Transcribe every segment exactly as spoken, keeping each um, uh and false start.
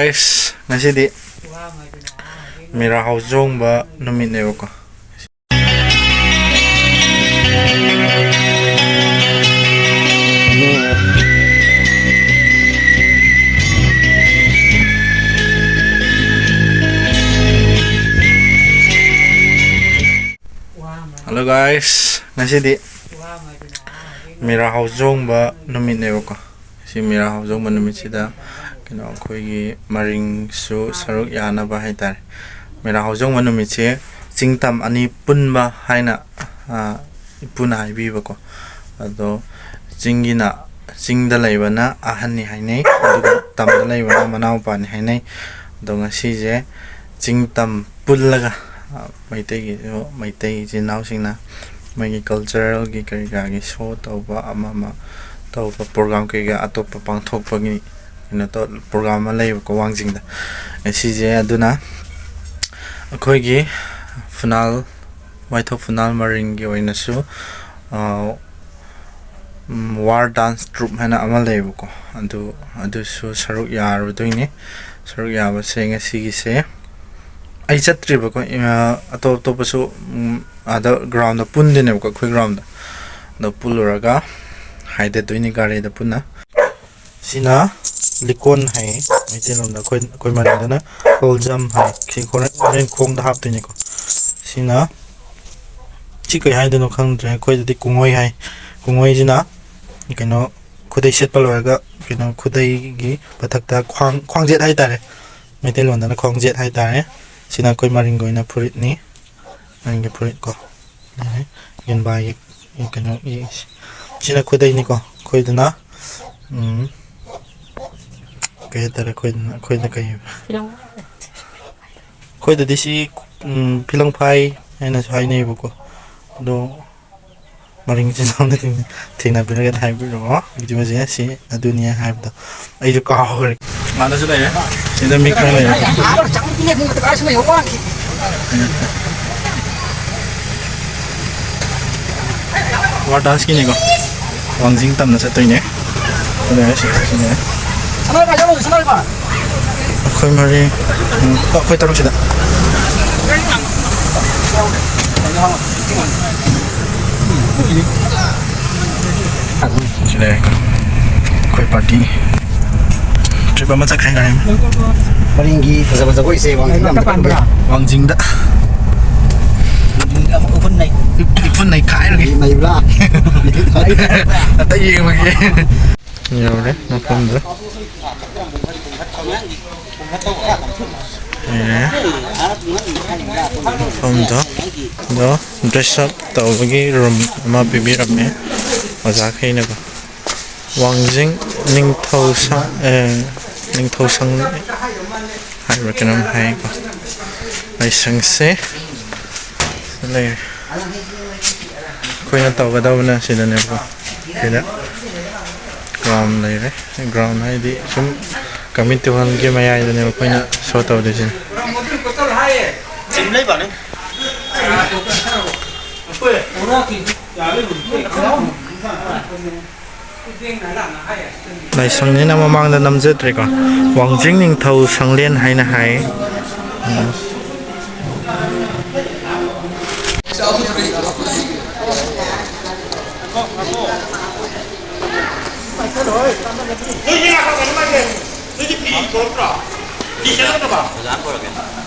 Guys, ꯉꯁꯤꯗꯤ ꯃꯦꯔꯥ ꯍꯧꯆꯣꯡꯕ ꯅꯨꯃꯤꯠꯅꯦꯕꯀꯣ꯫ Hello guys, ꯉꯁꯤꯗꯤ ꯃꯦꯔꯥ ꯍꯧꯆꯣꯡꯕ ꯅꯨꯃꯤꯠꯅꯦꯕꯀꯣ꯫ ꯁꯤ ꯃꯦꯔꯥ ꯍꯧꯆꯣꯡꯕ ꯅꯨꯃꯤꯠꯁꯤꯗ ꯀꯩꯅꯣ, ꯑꯩꯈꯣꯏꯒꯤ ꯃꯔꯤꯡꯁꯨ ꯁꯔꯨꯛ ꯌꯥꯅꯕ ꯍꯥꯏꯇꯥꯔꯦ꯫ ꯃꯦꯔꯥ ꯍꯧꯆꯣꯡꯕ ꯅꯨꯃꯤꯠꯁꯦ ꯆꯤꯡ ꯇꯝ ꯑꯅꯤ ꯄꯨꯟꯕ ꯍꯥꯏꯅ, ꯑ, ꯏꯄꯨꯅ ꯍꯥꯏꯕꯤꯕꯀꯣ꯫ ꯑꯗꯣ ꯆꯤꯡꯒꯤꯅ, ꯆꯤꯡꯗ ꯂꯩꯕꯅ ꯑꯍꯟꯅꯤ ꯍꯥꯏꯅꯩ, ꯑꯗꯨꯒ ꯇꯝꯗ ꯂꯩꯕꯅ ꯃꯅꯥꯎꯄꯥꯅꯤ ꯍꯥꯏꯅꯩ꯫ ꯑꯗꯣ ꯉꯁꯤꯁꯦ ꯆꯤꯡ ꯇꯝ ꯄꯨꯜꯂꯒ, ꯑ, ꯃꯩꯇꯩꯒꯤꯁꯨ, ꯃꯩꯇꯩ ꯏꯆꯤꯟ ꯏꯅꯥꯎꯁꯤꯡꯅ ꯃꯣꯏꯒꯤ ꯀꯜꯆꯔꯦꯜꯒꯤ ꯀꯔꯤ ꯀꯔꯥꯒꯤ ꯁꯣ ꯇꯧꯕ, ꯑꯃ ꯑꯃ ꯇꯧꯕ, ꯄ꯭ꯔꯣꯒ꯭ꯔꯥꯝ ꯀꯩꯀꯥ ꯑꯇꯣꯞꯄ ꯄꯥꯡꯊꯣꯛꯄꯒꯤ ꯀꯩꯅꯣ ꯇꯧ-, ꯄ꯭ꯔꯣꯒ꯭ꯔꯥꯝ ꯑꯃ ꯂꯩꯌꯦꯕꯀꯣ, ꯋꯥꯡꯖꯤꯡꯗ꯫ ꯁꯤꯁꯦ ꯑꯗꯨꯅ ꯑꯩꯈꯣꯏꯒꯤ ꯐꯨꯅꯥꯜ, ꯋꯥꯏꯊꯧ ꯐꯨꯅꯥꯜ ꯃꯔꯤꯡꯒꯤ ꯑꯣꯏꯅꯁꯨ, ꯑ, ꯎꯝ, ꯋꯥꯔ ꯗꯥꯟꯁ ꯇ꯭ꯔꯨꯞ ꯍꯥꯏꯅ ꯑꯃ ꯂꯩꯌꯦꯕꯀꯣ, ꯑꯗꯨ, ꯑꯗꯨꯁꯨ ꯁꯔꯨꯛ ꯌꯥꯔꯨꯗꯣꯏꯅꯤ꯫ ꯁꯔꯨꯛ ꯌꯥꯕꯁꯦ ꯉꯁꯤꯒꯤꯁꯦ ꯑꯩ ꯆꯠꯇ꯭ꯔꯤꯕꯀꯣ, ꯑ, ꯑꯇꯣꯞ ꯑꯇꯣꯞꯄꯁꯨ, ꯎꯝ, ꯑꯥꯗ ꯒ꯭ꯔꯥꯎꯟꯗ ꯄꯨꯟꯗꯣꯏꯅꯦꯕꯀꯣ, ꯑꯩꯈꯣꯏ ꯒ꯭ꯔꯥꯎꯟꯗ꯫ ꯑꯗꯣ ꯄꯨꯜꯂꯨꯔꯒ ꯍꯥꯏꯗꯗꯣꯏꯅꯤ ꯒꯥꯔꯤꯗ ꯄꯨꯟꯅ꯫ ꯁꯤꯅ ꯂꯤꯀꯣꯟ ꯍꯥꯏꯌꯦ ꯃꯩꯇꯩꯂꯣꯟꯗ, ꯑꯩꯈꯣꯏ, ꯑꯩꯈꯣꯏ ꯃꯅꯤꯡꯗꯅ ꯀꯣꯜꯖꯝ ꯍꯥꯏ꯫ ꯁꯤ ꯍꯣꯔꯦꯟ, ꯍꯣꯔꯦꯟ ꯈꯣꯡꯗ ꯍꯥꯞꯇꯣꯏꯅꯤꯀꯣ꯫ ꯁꯤꯅ, ꯁꯤ ꯀꯩ ꯍꯥꯏꯗꯣꯏꯅꯣ ꯈꯪꯗ꯭ꯔꯦ, ꯑꯩꯈꯣꯏꯗꯗꯤ ꯀꯨꯡꯉꯣꯏ ꯍꯥꯏ꯫ ꯀꯨꯡꯉꯣꯏꯁꯤꯅ ꯀꯩꯅꯣ, ꯈꯨꯗꯩ ꯁꯦꯠꯄ ꯂꯣꯏꯔꯒ ꯀꯩꯅꯣ, ꯈꯨꯗꯩꯒꯤ ꯃꯊꯛꯇ ꯈ꯭ꯋꯥꯡ, ꯈ꯭ꯋꯥꯡꯖꯦꯠ ꯍꯥꯏꯇꯥꯔꯦ, ꯃꯩꯇꯩꯂꯣꯟꯗꯅ ꯈ꯭ꯋꯥꯡꯖꯦꯠ ꯍꯥꯏꯇꯥꯔꯦ꯫ ꯁꯤꯅ ꯑꯩꯈꯣꯏ ꯃꯔꯤꯡꯒꯤ ꯑꯣꯏꯅ ꯐꯨꯔꯤꯠꯅꯤ, ꯃꯔꯤꯡꯒꯤ ꯐꯨꯔꯤꯠ ꯀꯣ꯫ ꯂꯩꯔꯦ꯫ ꯌꯦꯟꯕꯥꯒꯤ ꯀꯩꯅꯣ, ꯁꯤꯅ ꯈꯨꯗꯩꯅꯤꯀꯣ꯫ ꯑꯩꯈꯣꯏꯗꯅ, ꯎꯝ, ꯀꯩ ꯍꯥꯏꯇꯥꯔꯦ, ꯑꯩꯈꯣꯏꯗꯅ, ꯑꯩꯈꯣꯏꯗ ꯀꯩ, ꯐꯤꯂꯝ꯫ ꯑꯩꯈꯣꯏꯗꯗꯤ ꯁꯤ, ꯎꯝ, ꯐꯤꯂꯝ ꯐꯥꯏ ꯍꯥꯏꯅꯁꯨ ꯍꯥꯏꯅꯩꯌꯦꯕꯀꯣ꯫ ꯑꯗꯣ ꯃꯔꯤꯡ ꯏꯆꯤꯟ ꯏꯅꯥꯎꯅ ꯊꯦꯡꯅꯕꯤꯔꯒꯗꯤ ꯍꯥꯏꯕꯤꯔꯛꯑꯣ꯫ ꯚꯤꯗꯤꯑꯣꯁꯦ ꯁꯤ ꯑꯗꯨꯅꯤ ꯍꯥꯏꯕꯗꯣ ꯑꯩꯁꯨ ꯀꯥꯎꯈ꯭ꯔꯦ꯫ ꯃꯥꯅꯁꯨ ꯂꯩꯔꯦ꯫ ꯁꯤꯗ ꯃꯤ ꯈꯔ ꯂꯩꯔꯦ꯫ ꯋꯥꯔ ꯗꯥꯟꯁꯀꯤꯅꯤꯀꯣ꯫ ꯋꯥꯡꯖꯤꯡ ꯇꯝꯅ ꯆꯠꯇꯣꯏꯅꯦ꯫ ꯑꯗꯨꯅ ꯁꯤ, ꯁꯤꯅꯦ꯫ ꯑꯩꯈꯣꯏ ꯃꯔꯤ, ꯎꯝ, ꯑꯩꯈꯣꯏ ꯇꯔꯨꯛꯁꯤꯗ꯫ ꯁꯤ ꯂꯩꯔꯦ ꯑꯩꯈꯣꯏ ꯄꯥꯔꯇꯤ꯫ ꯇ꯭ꯔꯤꯞ ꯑꯃ ꯆꯠꯈ꯭ꯔꯦ ꯉꯥꯏ꯫ ꯄꯔꯦꯡꯒꯤ ꯐꯖꯕ ꯖꯒꯣꯏꯁꯦ ꯋꯥꯡꯖꯤꯡꯗ ꯌꯥꯝ ꯆꯠꯀꯗꯧꯔꯦ꯫ ꯋꯥꯡꯖꯤꯡꯗ꯫ ꯎꯐꯨꯟ ꯅꯩ-, ꯎꯐꯨꯟ ꯅꯩꯈꯥꯏꯔꯒꯦ꯫ ꯅꯩꯕ꯭ꯔꯥ? ꯑꯇꯩ ꯌꯦꯡꯉꯒꯦ꯫ ꯌꯧꯔꯦ ꯃꯐꯝꯗ꯫ ꯑꯦ, ꯃꯐꯝꯗꯣ, ꯑꯗꯣ dress up ꯇꯧꯕꯒꯤ room ꯑꯃ ꯄꯤꯕꯤꯔꯝꯃꯦ ꯑꯣꯖꯥꯈꯩꯅꯀꯣ꯫ ꯋꯥꯡꯖꯤꯡ ꯅꯤꯡꯊꯧ ꯁꯪ-, ꯑꯦ, ꯅꯤꯡꯊꯧ ꯁꯪ ꯍꯥꯏꯕ꯭ꯔꯥ ꯀꯩꯅꯣꯝ ꯍꯥꯏꯀꯣ꯫ ꯂꯥꯏꯁꯪꯁꯦ ꯂꯩꯔꯦ꯫ ꯑꯩꯈꯣꯏꯅ ꯇꯧꯒꯗꯕꯅ ꯁꯤꯗꯅꯦꯕꯀꯣ꯫ ꯁꯤꯗ ground ꯂꯩꯔꯦ꯫ Ground ꯍꯥꯏꯗꯤ ꯁꯨꯝ community hall ꯒꯤ ꯃꯌꯥꯏꯗꯅꯦꯕ ꯑꯩꯈꯣꯏꯅ show ꯇꯧꯗꯣꯏꯁꯦ꯫ ꯂꯥꯏꯁꯪꯅꯤꯅ ꯃꯃꯥꯡꯗ ꯅꯝꯖꯗ꯭ꯔꯦꯀꯣ꯫ ꯋꯥꯡꯖꯤꯡ ꯅꯤꯡꯊꯧ ꯁꯪꯂꯦꯟ ꯍꯥꯏꯅ ꯍꯥꯏ꯫ ꯎꯝ꯫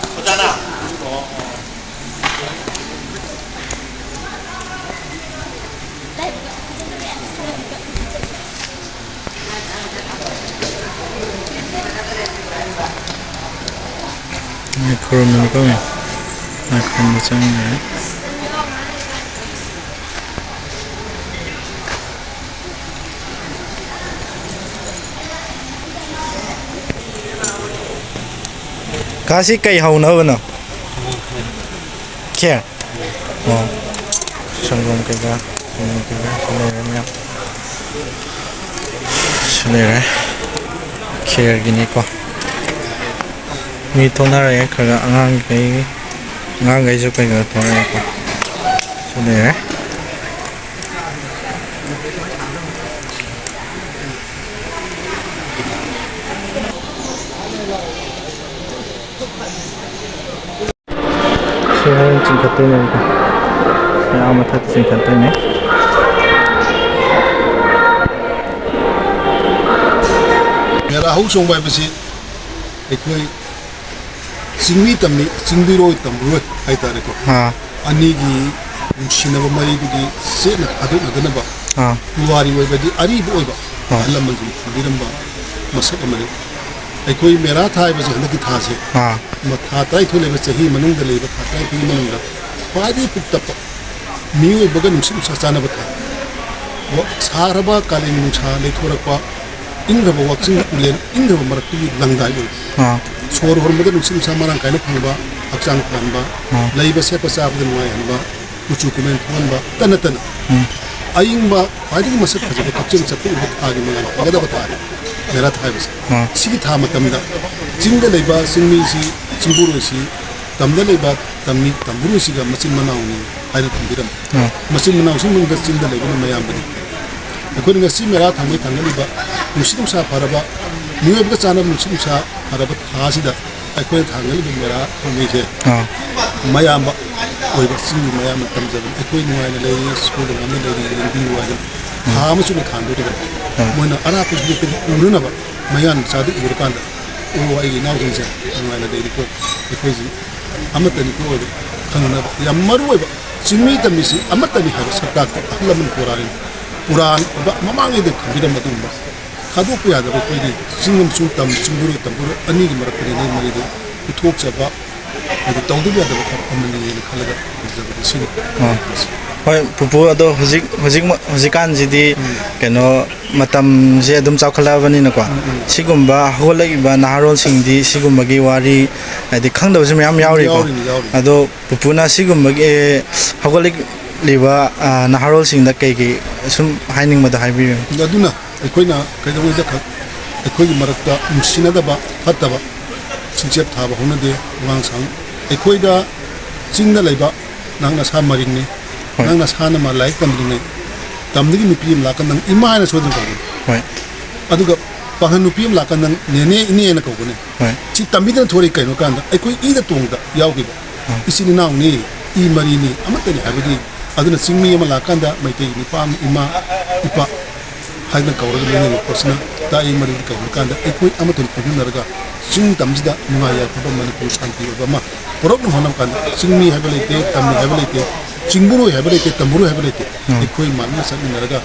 ꯃꯣꯏ ꯈꯨꯔꯨꯝꯃꯤꯅꯤꯀꯣ꯫ ꯃꯣꯏ ꯈꯨꯔꯨꯝꯕ ꯆꯪꯈ꯭ꯔꯦ꯫ ꯀꯥꯁꯤ ꯀꯩ ꯍꯧꯅꯕꯅꯣ? ꯈꯦꯔ? ꯑꯣ꯫ ꯁꯪꯒꯣꯝ ꯀꯩꯀꯥ, ꯁꯪꯒꯣꯝ ꯀꯩꯀꯥ ꯁꯤ ꯂꯩꯔꯦ ꯃꯌꯥꯝ꯫ ꯁꯤ ꯂꯩꯔꯦ꯫ ꯈꯦꯔꯒꯤꯅꯤꯀꯣ꯫ ꯃꯤ ꯊꯣꯛꯅꯔꯛꯑꯦ ꯈꯔ ꯈꯔ ꯑꯉꯥꯡꯈꯩ, ꯑꯉꯥꯡꯈꯩꯁꯨ ꯀꯩ ꯀꯩ ꯊꯣꯛꯅꯔꯛꯑꯦꯀꯣ꯫ ꯁꯤ ꯂꯩꯔꯦ꯫ ꯁꯤ ꯍꯣꯔꯦꯟ ꯆꯤꯡꯈꯠꯇꯣꯏꯅꯦꯕꯀꯣ꯫ ꯁꯤ ꯑꯥ ꯃꯊꯛꯇ ꯆꯤꯡꯈꯠꯇꯣꯏꯅꯦ꯫ ꯃꯦꯔꯥ ꯍꯧ ꯆꯣꯡꯕ ꯍꯥꯏꯕꯁꯤ ꯑꯩꯈꯣꯏ ꯆꯤꯡꯃꯤ ꯇꯝꯃꯤ, ꯆꯤꯡꯕꯤꯔꯣꯏ ꯇꯝꯕꯤꯔꯣꯏ ꯍꯥꯏꯇꯥꯔꯦꯀꯣ꯫ ꯑꯥ꯫ ꯑꯅꯤꯒꯤ ꯅꯨꯡꯁꯤꯅꯕ ꯃꯔꯤꯗꯨꯒꯤ ꯆꯦꯠꯅ ꯊꯥꯗꯣꯛꯅꯗꯅꯕ ꯑꯥ꯫ ꯄꯨꯋꯥꯔꯤ ꯑꯣꯏꯕꯗꯤ ꯑꯔꯤꯕ ꯑꯣꯏꯕ ꯑꯥ꯫ ꯑꯍꯜ ꯂꯃꯟꯁꯤꯡꯅ ꯊꯝꯕꯤꯔꯝꯕ ꯃꯁꯛ ꯑꯃꯅꯤ꯫ ꯑꯩꯈꯣꯏ ꯃꯦꯔꯥ ꯊꯥ ꯍꯥꯏꯕꯁꯤ ꯍꯟꯗꯛꯀꯤ ꯊꯥꯁꯦ ꯑꯥ꯫ ꯃ-, ꯊꯥ ꯇꯔꯥꯅꯤꯊꯣꯏ ꯂꯩꯕ ꯆꯍꯤ ꯃꯅꯨꯡꯗ ꯂꯩꯕ ꯊꯥ ꯇꯔꯥꯅꯤꯊꯣꯏꯒꯤ ꯃꯅꯨꯡꯗ ꯈ꯭ꯋꯥꯏꯗꯒꯤ ꯄꯤꯛ ꯇꯞꯄ ꯃꯤꯑꯣꯏꯕꯒ ꯅꯨꯡꯁꯤꯠ ꯅꯨꯡꯁꯥ ꯆꯥꯟꯅꯕ ꯊꯥ꯫ ꯋ-, ꯁꯥꯈ꯭ꯔꯕ ꯀꯥꯂꯦꯟꯒꯤ ꯅꯨꯡꯁꯥ ꯂꯩꯊꯣꯔꯛꯄ, ꯏꯪꯈ꯭ꯔꯕ ꯋꯥꯛꯆꯤꯡꯒꯤ ꯎꯂꯦꯟ, ꯏꯪꯈ꯭ꯔꯕ ꯃꯔꯛꯇꯒꯤ ꯂꯪꯗꯥꯏ ꯑꯣꯏꯕ꯫ ꯑꯥ꯫ ꯁꯣꯔ ꯍꯣꯟꯕꯗ ꯅꯨꯡꯁꯤꯠ ꯅꯨꯡꯁꯥ ꯃꯔꯥꯡ ꯀꯥꯏꯅ ꯐꯪꯕ, ꯍꯛꯆꯥꯡ ꯐꯍꯟꯕ, ꯑꯥ꯫ ꯂꯩꯕ ꯁꯦꯠꯄ ꯆꯥꯕꯗ ꯅꯨꯡꯉꯥꯏꯍꯟꯕ, ꯀꯨꯆꯨ ꯀꯨꯃꯦꯟ ꯊꯣꯛꯍꯟꯕꯇ ꯅꯠꯇꯅ, ꯎꯝ꯫ ꯑꯏꯪꯕ ꯈ꯭ꯋꯥꯏꯗꯒꯤ ꯃꯁꯛ ꯐꯖꯕ ꯀꯛꯆꯦꯡ ꯆꯠꯄ ꯎꯕ ꯊꯥꯒꯤ ꯃꯉꯥꯜ ꯐꯪꯒꯗꯕ ꯊꯥꯅꯤ ꯃꯦꯔꯥ ꯊꯥ ꯍꯥꯏꯕꯁꯦ꯫ ꯑꯥ꯫ ꯁꯤꯒꯤ ꯊꯥ ꯃꯇꯝꯗ ꯆꯤꯡꯗ ꯂꯩꯕ ꯆꯤꯡꯃꯤꯁꯤ, ꯆꯤꯡꯕꯨꯔꯣꯏꯁꯤ, ꯇꯝꯗ ꯂꯩꯕ ꯇꯝꯃꯤ ꯇꯝꯕꯨꯔꯣꯏꯁꯤꯒ ꯃꯆꯤꯟ ꯃꯅꯥꯎꯅꯤ ꯍꯥꯏꯅ ꯊꯝꯕꯤꯔꯝꯃꯤ꯫ ꯑꯥ꯫ ꯃꯆꯤꯟ ꯃꯅꯥꯎꯁꯤ ꯃꯅꯨꯡꯗ ꯆꯤꯡꯗ ꯂꯩꯕꯅ ꯃꯌꯥꯝꯕꯅꯤ꯫ ꯑꯩꯈꯣꯏꯅ ꯉꯁꯤ ꯃꯦꯔꯥ ꯊꯥꯡꯃꯩ ꯊꯥꯡꯒꯠꯂꯤꯕ ꯅꯨꯡꯁꯤꯠ ꯅꯨꯡꯁꯥ ꯐꯔꯕ, ꯃꯤꯑꯣꯏꯕꯒ ꯆꯥꯟꯅꯕ ꯅꯨꯡꯁꯤꯠ ꯅꯨꯡꯁꯥ ꯐꯔꯕ ꯊꯥꯁꯤꯗ ꯑꯩꯈꯣꯏꯅ ꯊꯥꯡꯒꯠꯂꯤꯕ ꯃꯦꯔꯥ ꯊꯥꯡꯃꯩꯁꯦ ꯑꯥ꯫ ꯃꯌꯥꯝꯕ ꯑꯣꯏꯕ ꯆꯤꯡꯒꯤ ꯃꯌꯥꯝꯅ ꯇꯝꯖꯕꯅꯤ꯫ ꯑꯩꯈꯣꯏ ꯅꯨꯡꯉꯥꯏꯅ ꯂꯩꯔꯤ, ꯁꯣꯏꯗ ꯉꯥꯝꯅ ꯂꯩꯔꯤ, ꯌꯦꯡꯕꯤꯌꯨ ꯍꯥꯏꯗꯅ ꯊꯥ ꯑꯃ ꯆꯨꯞꯅ ꯊꯥꯟꯗꯣꯔꯤꯕꯅꯤ꯫ ꯑꯥ꯫ ꯃꯣꯏꯅ ꯑꯔꯥꯞꯄꯁꯨ ꯎꯅꯅꯕ ꯃꯌꯥꯟ ꯃꯆꯥꯗꯨ ꯎꯔꯀꯥꯟꯗ, "ꯑꯣ, ꯑꯩꯒꯤ ꯏꯅꯥꯎꯁꯤꯡꯁꯦ ꯅꯨꯡꯉꯥꯏꯅ ꯂꯩꯔꯤꯀꯣ, ꯑꯩꯈꯣꯏꯁꯤ ꯑꯃꯠꯇꯅꯤꯀꯣ" ꯍꯥꯏꯕ ꯈꯪꯅꯅꯕ ꯌꯥꯝ ꯃꯔꯨ ꯑꯣꯏꯕ, ꯆꯤꯡꯃꯤ ꯇꯝꯃꯤꯁꯤ ꯑꯃꯠꯇꯅꯤ ꯍꯥꯏꯕ ꯁꯛ ꯇꯥꯛꯄ ꯑꯍꯜ ꯂꯃꯟ ꯄꯨꯔꯥꯟ, ꯄꯨꯔꯥꯟ ꯑꯣꯏꯕ ꯃꯃꯥꯡꯉꯩꯗ ꯊꯝꯕꯤꯔꯝꯕ ꯑꯗꯨꯒꯨꯝꯕ ꯊꯥꯗꯣꯛꯄ ꯌꯥꯗꯕ ꯑꯩꯈꯣꯏꯒꯤ ꯆꯤꯡ ꯑꯃꯁꯨꯡ ꯇꯝ, ꯆꯤꯡꯕꯨꯔꯣꯏ ꯇꯝꯕꯨꯔꯣꯏ ꯑꯅꯤꯒꯤ ꯃꯔꯛꯇ ꯂꯩꯅꯩ ꯃꯔꯤꯗꯨ ꯄꯨꯊꯣꯛꯆꯕ, ꯍꯥꯏꯗꯤ ꯇꯧꯗꯕ ꯌꯥꯗꯕ ꯊꯕꯛ ꯑꯃꯅꯤꯅ ꯈꯜꯂꯒ ꯇꯧꯖꯕꯅꯤ꯫ ꯁꯤꯅꯤ꯫ ꯑꯥ꯫ ꯍꯣꯏ, ꯄꯨꯄꯨ, ꯑꯗꯣ ꯍꯧꯖꯤꯛ, ꯍꯧꯖꯤꯛ, ꯍꯧꯖꯤꯛꯀꯥꯟꯁꯤꯗꯤ ꯎꯝ꯫ ꯀꯩꯅꯣ, ꯃꯇꯝꯁꯦ ꯑꯗꯨꯝ ꯆꯥꯎꯈꯠꯂꯛꯑꯕꯅꯤꯅꯀꯣ, ꯎꯝ, ꯎꯝ꯫ ꯁꯤꯒꯨꯝꯕ ꯍꯧꯒꯠꯂꯛꯏꯕ ꯅꯍꯥꯔꯣꯜꯁꯤꯡꯗꯤ ꯁꯤꯒꯨꯝꯕꯒꯤ ꯋꯥꯔꯤ, ꯍꯥꯏꯗꯤ, ꯈꯪꯗꯕꯁꯨ ꯃꯌꯥꯝ ꯌꯥꯎꯔꯤꯀꯣ꯫ ꯌꯥꯎꯔꯤꯅꯤ, ꯌꯥꯎꯔꯤꯅꯤ꯫ ꯑꯗꯣ ꯄꯨꯄꯨꯅ ꯁꯤꯒꯨꯝꯕꯒꯤ, ꯑꯦ, ꯍꯧꯒꯠꯂꯛꯂꯤꯕ, ꯑ, ꯅꯍꯥꯔꯣꯜꯁꯤꯡꯗ ꯀꯩ ꯀꯩ ꯁꯨꯝ ꯍꯥꯏꯅꯤꯡꯕꯗꯣ ꯍꯥꯏꯕꯤꯌꯨ꯫ ꯑꯗꯨꯅ ꯑꯩꯈꯣꯏꯅ ꯀꯩꯗꯧꯉꯩꯗ ꯈꯛ ꯑꯩꯈꯣꯏꯒꯤ ꯃꯔꯛꯇ ꯅꯨꯡꯁꯤꯅꯗꯕ, ꯐꯠꯇꯕ ꯆꯤꯡꯆꯦꯞ ꯊꯥꯕ ꯍꯧꯅꯗꯦ꯫ ꯋꯥꯉꯥꯡ ꯁꯉꯥꯡ ꯑꯩꯈꯣꯏꯗ ꯆꯤꯡꯗ ꯂꯩꯕ ꯅꯪ ꯅꯁꯥ ꯃꯔꯤꯡꯅꯤ, ꯍꯣꯏ꯫ ꯅꯪ ꯅꯁꯥꯅ ꯃꯥ ꯂꯥꯏꯔꯤꯛ ꯇꯝꯗ꯭ꯔꯤꯉꯩ ꯇꯝꯗꯒꯤ ꯅꯨꯄꯤ ꯑꯃ ꯂꯥꯛꯀ ꯅꯪ ꯏꯃꯥ ꯍꯥꯏꯅ ꯁꯣꯏꯗꯅ ꯀꯧꯒꯅꯤ꯫ ꯍꯣꯏ꯫ ꯑꯗꯨꯒ ꯄꯥꯡꯒꯜ ꯅꯨꯄꯤ ꯑꯃ ꯂꯥꯛꯀꯥꯟꯗ ꯅꯦꯅꯦ, ꯏꯅꯦꯅ ꯀꯧꯒꯅꯤ꯫ ꯍꯣꯏ꯫ ꯁꯤ ꯇꯝꯕꯤꯗꯅ ꯊꯣꯔꯛꯏ ꯀꯩꯅꯣ ꯀꯥꯟꯗ, ꯑꯩꯈꯣꯏ ꯏꯗ ꯇꯣꯡꯗ ꯌꯥꯎꯈꯤꯕ, ꯎꯝ꯫ ꯏꯆꯤꯟ ꯏꯅꯥꯎꯅꯤ, ꯏ ꯃꯔꯤꯅꯤ, ꯑꯃꯠꯇꯅꯤ ꯍꯥꯏꯕꯒꯤ꯫ ꯑꯗꯨꯅ ꯆꯤꯡꯃꯤ ꯑꯃ ꯂꯥꯛꯀꯥꯟꯗ ꯃꯩꯇꯩ ꯅꯨꯄꯥ ꯑꯃ ꯏꯃꯥ, ꯏꯄꯥ ꯍꯥꯏꯅ ꯀꯧꯔꯒ ꯂꯣꯏꯅꯔꯛꯄꯁꯤꯅ ꯇꯥꯛꯏ꯫ ꯃꯔꯤꯗꯤ ꯀꯩꯒꯤꯅꯣ ꯀꯥꯟꯗ, ꯑꯩꯈꯣꯏ ꯑꯃꯠꯇ ꯄꯨꯟꯁꯤꯟꯅꯔꯒ ꯆꯤꯡ ꯇꯝꯁꯤꯗ ꯅꯨꯡꯉꯥꯏ ꯌꯥꯏꯐꯕ, ꯃꯅꯤꯄꯨꯔ ꯁꯥꯟꯇꯤ ꯑꯣꯏꯕ ꯑꯃ ꯄꯨꯔꯛꯅꯕ ꯍꯣꯠꯅꯕ ꯀꯥꯟꯗ, ꯆꯤꯡꯃꯤ ꯍꯥꯏꯕ ꯂꯩꯇꯦ, ꯇꯝꯃꯤ ꯍꯥꯏꯕ ꯂꯩꯇꯦ, ꯆꯤꯡꯕꯨꯔꯣꯏ ꯍꯥꯏꯕ ꯂꯩꯇꯦ, ꯇꯝꯕꯨꯔꯣꯏ ꯍꯥꯏꯕ ꯂꯩꯇꯦ꯫ ꯎꯝ꯫ ꯑꯩꯈꯣꯏ ꯃꯥꯟꯅꯅ ꯆꯠꯃꯤꯟꯅꯔꯒ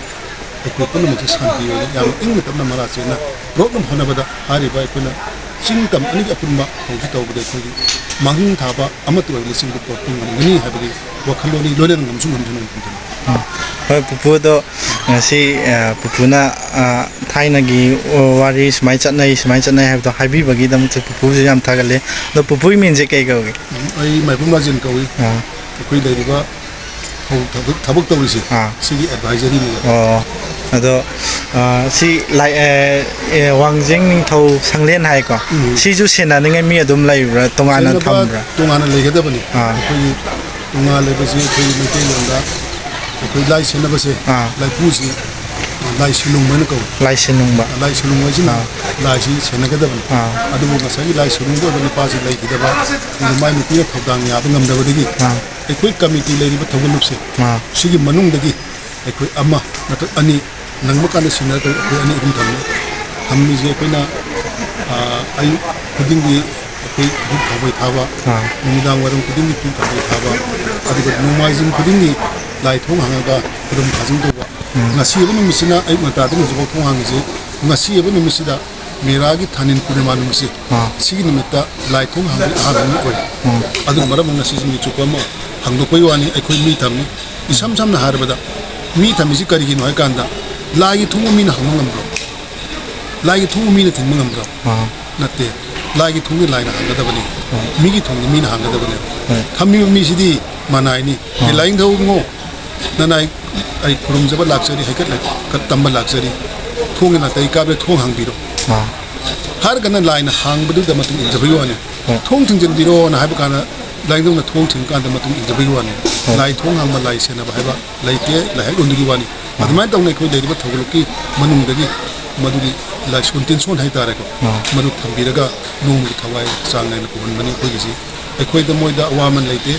ꯑꯩꯈꯣꯏ ꯄꯨꯝꯅꯃꯛꯁꯦ ꯁꯥꯟꯇꯤ ꯑꯣꯏꯅ ꯌꯥꯝꯅ ꯏꯪꯅ ꯇꯞꯅ ꯃꯔꯥ ꯆꯦꯟꯅ ꯄꯨꯔꯛꯅꯕ ꯍꯣꯠꯅꯕꯗ, ꯍꯥꯏꯔꯤꯕ ꯑꯩꯈꯣꯏꯅ ꯆꯤꯡ ꯇꯝ ꯑꯅꯤꯒꯤ ꯑꯄꯨꯟꯕ ꯊꯧꯁꯤ ꯇꯧꯕꯗ ꯑꯩꯈꯣꯏꯒꯤ ꯃꯥꯡꯖꯤꯜ ꯊꯥꯕ ꯑꯃꯠꯇ ꯑꯣꯏꯕꯅ ꯆꯤꯡꯗ ꯄꯨꯔꯛꯄ ꯉꯝꯒꯅꯤ ꯍꯥꯏꯕꯒꯤ ꯋꯥꯈꯜꯂꯣꯟꯅꯤ, ꯂꯣꯏꯅꯅ ꯉꯝꯁꯨ ꯉꯝꯁꯅꯨ ꯊꯝꯖꯅꯤ꯫ ꯎꯝ꯫ ꯍꯣꯏ, ꯄꯨꯄꯨꯗꯣ ꯉꯁꯤ, ꯑ, ꯄꯨꯄꯨꯅ, ꯑ, ꯊꯥꯏꯅꯒꯤ, ꯑ, ꯋꯥꯔꯤ ꯁꯨꯃꯥꯏꯅ ꯆꯠꯅꯩ, ꯁꯨꯃꯥꯏꯅ ꯆꯠꯅꯩ ꯍꯥꯏꯕꯗꯣ ꯍꯥꯏꯕꯤꯕꯒꯤꯗꯃꯛꯇ ꯄꯨꯄꯨꯁꯨ ꯌꯥꯝ ꯊꯥꯒꯠꯂꯦ꯫ ꯑꯗꯣ ꯄꯨꯄꯨꯒꯤ ꯃꯤꯡꯁꯦ ꯀꯩ ꯀꯧꯒꯦ? ꯎꯝ, ꯑꯩ ꯃꯥꯏꯕꯝ ꯔꯥꯖꯦꯟ ꯀꯧꯏ꯫ ꯑꯥ꯫ ꯑꯩꯈꯣꯏ ꯂꯩꯔꯤꯕ ꯊꯕꯛ, ꯊꯕꯛ ꯇꯧꯔꯤꯁꯦ, ꯑꯥ꯫ ꯁꯤꯒꯤ ꯑꯦꯗꯚꯥꯏꯖꯔꯤꯅꯦ꯫ ꯑꯣ, ꯑꯗꯣ, ꯑ, ꯁꯤ ꯂꯥꯏ-, ꯑꯦ, ꯑꯦ, ꯋꯥꯡꯖꯤꯡ ꯅꯤꯡꯊꯧ ꯁꯪꯂꯦꯟ ꯍꯥꯏꯀꯣ? ꯎꯝ꯫ ꯁꯤꯁꯨ ꯁꯦꯟꯅꯅꯤꯡꯉꯥꯏ ꯃꯤ ꯑꯗꯨꯝ ꯂꯩꯕ꯭ꯔꯥ? ꯇꯣꯉꯥꯟꯅ ꯁꯦꯟꯅꯕ ꯊꯝꯕ꯭ꯔꯥ? ꯇꯣꯉꯥꯟꯅ ꯂꯩꯒꯗꯕꯅꯤ꯫ ꯑꯥ꯫ ꯑꯩꯈꯣꯏꯒꯤ ꯇꯣꯉꯥꯟ ꯂꯩꯕꯁꯤ ꯑꯩꯈꯣꯏꯒꯤ ꯃꯩꯇꯩꯂꯣꯟꯗ ꯑꯩꯈꯣꯏ ꯂꯥꯏ ꯁꯦꯟꯅꯕꯁꯦ, ꯑꯥ꯫ ꯂꯥꯏꯄꯨꯁꯤ, ꯑ, ꯂꯥꯏ ꯁꯤꯂꯨꯡꯕ ꯍꯥꯏꯅ ꯀꯧꯏ꯫ ꯂꯥꯏ ꯁꯤꯂꯨꯡꯕ꯫ ꯂꯥꯏ ꯁꯤꯂꯨꯡꯕ ꯍꯥꯏꯁꯤꯅ, ꯑꯥ꯫ ꯂꯥꯏꯁꯤ ꯁꯦꯟꯅꯒꯗꯕꯅꯤ꯫ ꯑꯥ꯫ ꯑꯗꯨꯕꯨ ꯉꯁꯥꯏꯒꯤ ꯂꯥꯏ ꯁꯤꯂꯨꯡꯕ ꯑꯣꯏꯕ ꯅꯨꯄꯥꯁꯤ ꯂꯩꯈꯤꯗꯕ, ꯑꯗꯨ ꯃꯥꯏ ꯅꯨꯄꯤꯅ ꯊꯧꯗꯥꯡ ꯌꯥꯕ ꯉꯝꯗꯕꯗꯒꯤ, ꯑꯥ꯫ ꯑꯩꯈꯣꯏ ꯀꯃꯤꯇꯤ ꯂꯩꯔꯤꯕ ꯊꯧꯒꯜꯂꯨꯞꯁꯦ, ꯑꯥ꯫ ꯁꯤꯒꯤ ꯃꯅꯨꯡꯗꯒꯤ ꯑꯩꯈꯣꯏ ꯑꯃ ꯅꯠꯇ꯭ꯔꯒ ꯑꯅꯤ, ꯅꯪꯕ ꯀꯥꯟꯗ ꯁꯤꯟꯅꯔꯛꯄ ꯑꯩꯈꯣꯏ ꯑꯅꯤ ꯑꯍꯨꯝ ꯊꯝꯃꯤ꯫ ꯊꯝꯃꯤꯁꯦ ꯑꯩꯈꯣꯏꯅ, ꯑꯥ, ꯑꯌꯨꯛ ꯈꯨꯗꯤꯡꯒꯤ ꯑꯩꯈꯣꯏ ꯙꯨꯞ ꯊꯥꯎꯃꯩ ꯊꯥꯕ, ꯑꯥ꯫ ꯅꯨꯃꯤꯗꯥꯡ ꯋꯥꯏꯔꯝ ꯈꯨꯗꯤꯡꯒꯤ ꯙꯨꯞ ꯊꯥꯎꯃꯩ ꯊꯥꯕ, ꯑꯗꯨꯒ ꯅꯣꯡꯃꯥꯏꯖꯤꯡ ꯈꯨꯗꯤꯡꯒꯤ ꯂꯥꯏ ꯊꯣꯡ ꯍꯥꯡꯉꯒ ꯈꯨꯔꯨꯝ ꯊꯥꯖꯤꯟ ꯇꯧꯕ꯫ ꯎꯝ꯫ ꯉꯁꯤ ꯍꯥꯏꯕ ꯅꯨꯃꯤꯠꯁꯤꯅ ꯑꯌꯨꯛ ꯉꯟꯇꯥꯗꯒꯤ ꯍꯧꯖꯤꯛꯐꯥꯎ ꯊꯣꯡ ꯍꯥꯡꯉꯤꯁꯤ, ꯉꯁꯤ ꯍꯥꯏꯕ ꯅꯨꯃꯤꯠꯁꯤꯗ ꯃꯦꯔꯥꯒꯤ ꯊꯥꯅꯤꯜ ꯄꯨꯔꯅꯤꯃꯥ ꯅꯨꯃꯤꯠꯁꯦ, ꯑꯥ꯫ ꯁꯤꯒꯤ ꯅꯨꯃꯤꯠꯇ ꯂꯥꯏ ꯊꯣꯡ ꯍꯥꯡꯕꯒꯤ ꯑꯍꯥꯟꯕ ꯅꯨꯃꯤꯠ ꯑꯣꯏ꯫ ꯎꯝ꯫ ꯑꯗꯨꯅ ꯃꯔꯝ ꯑꯣꯏꯅ ꯁꯤꯁꯤ ꯅꯨꯃꯤꯠ ꯆꯨꯞꯄ ꯑꯃ ꯍꯥꯡꯗꯣꯛꯄꯒꯤ ꯋꯥꯅꯤ꯫ ꯑꯩꯈꯣꯏ ꯃꯤ ꯊꯝꯃꯤ꯫ ꯏꯁꯝ ꯁꯝꯅ ꯍꯥꯏꯔꯕꯗ, ꯃꯤ ꯊꯝꯃꯤꯁꯤ ꯀꯔꯤꯒꯤꯅꯣ ꯍꯥꯏ ꯀꯥꯟꯗ, ꯂꯥꯏꯒꯤ ꯊꯣꯡꯕ ꯃꯤꯅ ꯍꯥꯡꯕ ꯉꯝꯕ꯭ꯔꯣ? ꯂꯥꯏꯒꯤ ꯊꯣꯡꯕ ꯃꯤꯅ ꯊꯤꯡꯕ ꯉꯝꯕ꯭ꯔꯣ? ꯑꯥ꯫ ꯅꯠꯇꯦ꯫ ꯂꯥꯏꯒꯤ ꯊꯣꯡꯗꯤ ꯂꯥꯏꯅ ꯍꯥꯡꯒꯗꯕꯅꯤ꯫ ꯑꯥ꯫ ꯃꯤꯒꯤ ꯊꯣꯡꯗꯤ ꯃꯤꯅ ꯍꯥꯡꯒꯗꯕꯅꯦ꯫ ꯍꯣꯏ꯫ ꯊꯝꯃꯤꯕ ꯃꯤꯁꯤꯗꯤ ꯃꯅꯥꯏꯅꯤ꯫ ꯑꯥ꯫ "ꯑꯦ, ꯂꯥꯏꯅꯤꯡꯊꯧ ꯏꯕꯨꯡꯉꯣ, ꯅꯅꯥꯏ ꯑꯩ ꯈꯨꯔꯨꯝꯖꯕ ꯂꯥꯛꯆꯔꯤ, ꯍꯩꯀꯠ ꯂꯩꯀꯠ ꯇꯝꯕ ꯂꯥꯛꯆꯔꯤ꯫ ꯊꯣꯡꯒꯤ ꯅꯥꯇꯩ ꯀꯥꯕꯗ ꯊꯣꯡ ꯍꯥꯡꯕꯤꯔꯣ" ꯑꯥ꯫ ꯍꯥꯏꯔꯒꯅ ꯂꯥꯏꯅ ꯍꯥꯡꯕꯗꯨꯗ ꯃꯇꯨꯡ ꯏꯟꯖꯕꯒꯤ ꯋꯥꯅꯤ꯫ ꯍꯣꯏ꯫ "ꯊꯣꯡ ꯊꯤꯡꯖꯤꯟꯕꯤꯔꯣꯅ" ꯍꯥꯏꯕ ꯀꯥꯟꯗ ꯂꯥꯏꯅꯤꯡꯊꯧꯅ ꯊꯣꯡ ꯊꯤꯡꯕ ꯀꯥꯟꯗ ꯃꯇꯨꯡ ꯏꯟꯖꯕꯒꯤ ꯋꯥꯅꯤ꯫ ꯍꯣꯏ꯫ ꯂꯥꯏ ꯊꯣꯡ ꯍꯥꯡꯕ, ꯂꯥꯏ ꯁꯦꯟꯅꯕ ꯍꯥꯏꯕ ꯂꯩꯇꯦ, ꯂꯥꯏꯍꯛꯂꯣꯟꯗꯨꯒꯤ ꯋꯥꯅꯤ꯫ ꯑꯥ꯫ ꯑꯗꯨꯃꯥꯏꯅ ꯇꯧꯅ ꯑꯩꯈꯣꯏ ꯂꯩꯔꯤꯕ ꯊꯧꯒꯜꯂꯨꯞꯀꯤ ꯃꯅꯨꯡꯗꯒꯤ ꯃꯗꯨꯒꯤ ꯂꯥꯏꯁꯣꯟ ꯇꯤꯟꯁꯣꯟ ꯍꯥꯏꯇꯥꯔꯦꯀꯣ, ꯑꯥ꯫ ꯃꯗꯨ ꯊꯝꯕꯤꯔꯒ ꯅꯣꯡꯃꯒꯤ ꯊꯋꯥꯏ ꯆꯥꯡ ꯅꯥꯏꯅ ꯄꯨꯍꯟꯕꯅꯤ ꯑꯩꯈꯣꯏꯒꯤꯁꯤ꯫ ꯑꯩꯈꯣꯏꯗ ꯃꯣꯏꯗ ꯑꯋꯥꯃꯟ ꯂꯩꯇꯦ,